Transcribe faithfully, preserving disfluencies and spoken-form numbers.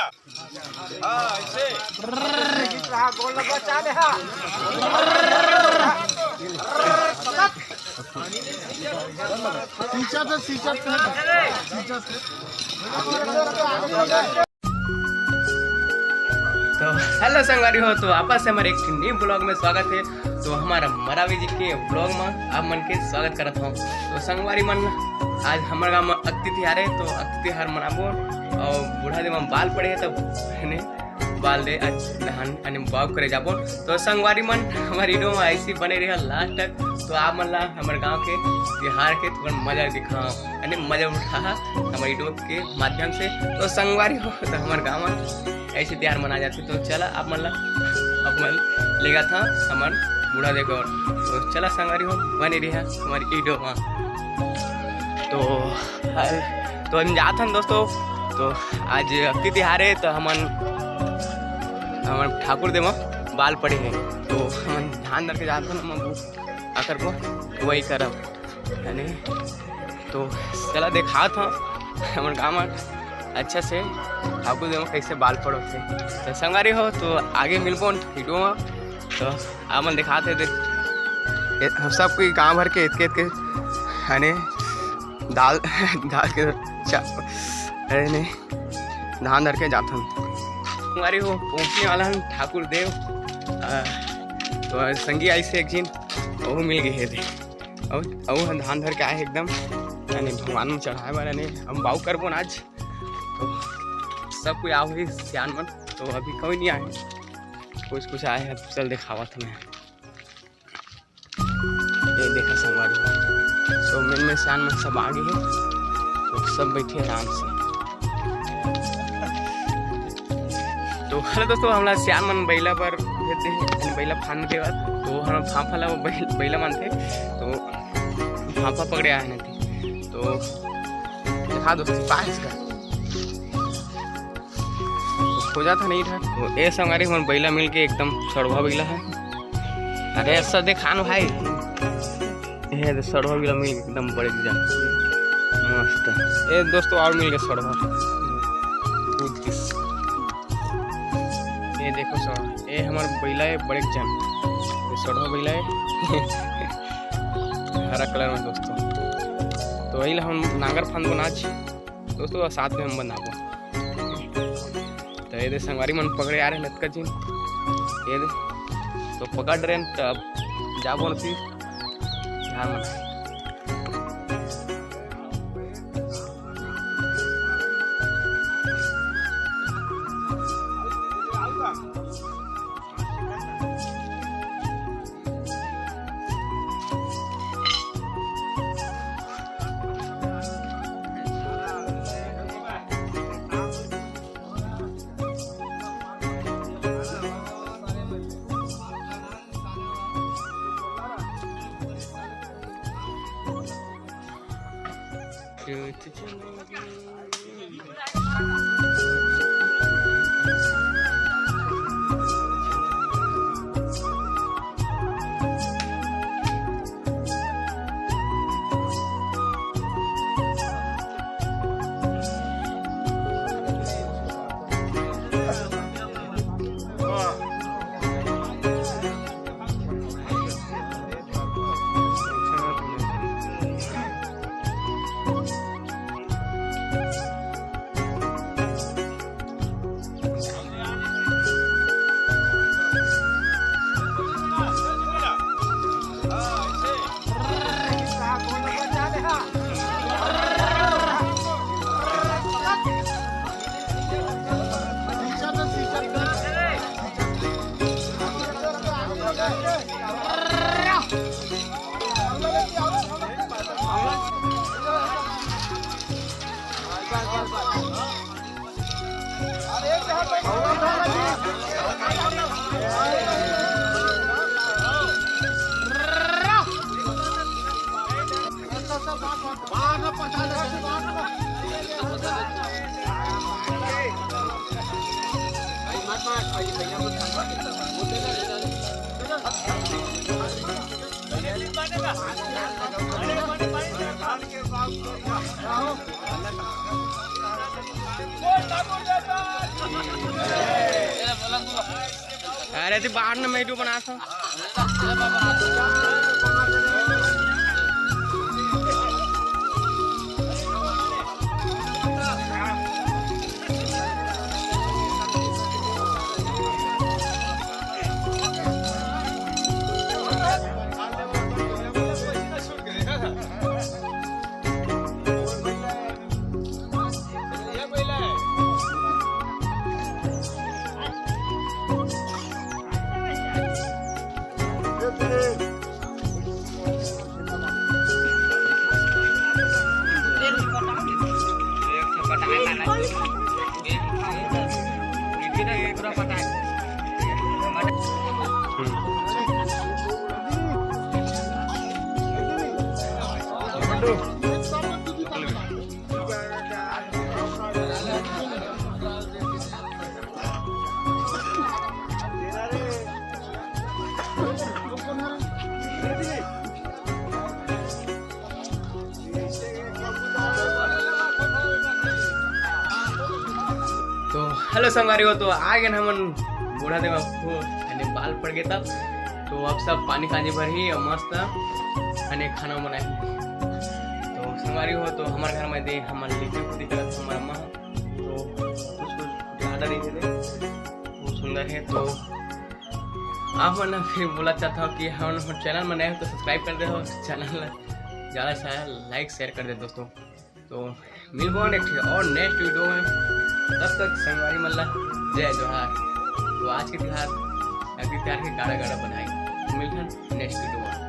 तो हेलो संगवारी हो, तो वापस से हमारे एक न्यू ब्लॉग में स्वागत है। तो हमारा मरावी जी के ब्लॉग में आप मन के स्वागत करत हूँ। तो संगवारी मन, आज हमारे गाँव में अक्ति तिहार है, तो अक्ति तिहार मनाबो और बूढ़ा दे में बाल पड़े है, तब बाल दे आज धान यानी बाव करे जाबो। तो संगवारी मन, हमारी वीडियो में ऐसी बने रहे लास्ट तक। तो आप मन ला हमारे गांव के तिहार के थोड़ा मजा दिखाओ, यानी मजा उठा हमारी वीडियो के माध्यम से। तो संगवारी हो, तो हमारे गांव में ऐसे तिहार मनाए जाथे। तो चला आप मन ला, आप मन लेगा था हमार बूढ़ा देख और। तो चला संगवारी हो, बने रहा हमारी वीडियो में। तो हाय, तो हम जात हन दोस्तों। तो आज अक्ति तिहार है, तो हमन, हमन ठाकुर देव बाल पड़े हैं, तो हमन धान धर के जात हन, हम आकर को वही करब, है नी? तो चला देखात हूँ हमर गाँव में अच्छा से ठाकुर देव कैसे बाल पड़ोथे। तो संगवारी हो, तो आगे मिलबो वीडियो में। तो आप मन दिखात हे, देख, ये हम सब कोई गांव भर के इतके इतके, अने दाल दाल के चा-, अरे नहीं, धान धर के जाथन। हमारी वो पहुंचने वाला हम ठाकुर देव, आ, तो संगी आई से एक झिन, वो मिल गई है दे। और वो हम धान धर के आए एकदम, यानी भगवान में चढ़ाए वाला नहीं, हम बाऊ करबो ना आज। तो सब कोई आओ ही सियान मन, तो अभी कोई नहीं आए, कुछ कुछ आए हैं, चल दिखावा था मैं। ये देखा संगवारी हो, तो मेन में सियान मन सब आ गए हैं, तो सब बैठे आराम से। तो हेलो दोस्तों, हमला सियान मन बैला पर भेजते हैं, यानी बैला फांद के बाद, तो हम फांफा ला बैल-, बैला मानते, तो फांफा पकड़े आए ना थे, तो देखा दोस्तों, पास का तो खोजा था नहीं था। तो ए संगवारी मन बैला मिल के एकदम सड़वा बैला है। अरे ऐसा देखान भाई, ये तो सड़वा बैला मिल के एकदम बड़े जन मस्त। ए दोस्तों और मिल के सड़वा कूद के। ये देखो सड़वा, ये हमार बैला है बड़े जन, ये सड़वा बैला है हरा कलर में दोस्तों। तो यही ला हम नांगर फांद बनाच दोस्तों, साथ में हम बनाबो। तो ये दे संगवारी मन पकड़े आ रहे लतका झिन, ये दे तो पकड़ रहे हैं, तब जाबो न फिर ध्यान मन। अरे, ते बाहर न मैं वीडियो बना था। तो हेलो संगवारी हो, तो आ गए हमन बूढ़ा देवा को, यानी बाल पड़ गए तब। तो अब सब पानी कांजी भर ही और मस्त खाने खाना बनाए। तो संगवारी हो, तो हमारे घर में दे हमारे लिट्टी को दिखा हमारा अम्मा, तो कुछ कुछ ज्यादा नहीं दे, वो सुंदर है। तो आप मन फिर बोला चाहता हूँ कि हम चैनल में नए हो तो सब्सक्राइब कर दे हो, चैनल ज़्यादा से ज़्यादा लाइक शेयर कर दे दोस्तों। तो मिलबो नेक्स्ट और नेक्स्ट वीडियो में, तब तक संगवारी मन ला जय जोहार। तो आज के तिहार अभी तिहार के गाड़ा गाड़ा बधाई, मिलथन नेक्स्ट वीडियो में।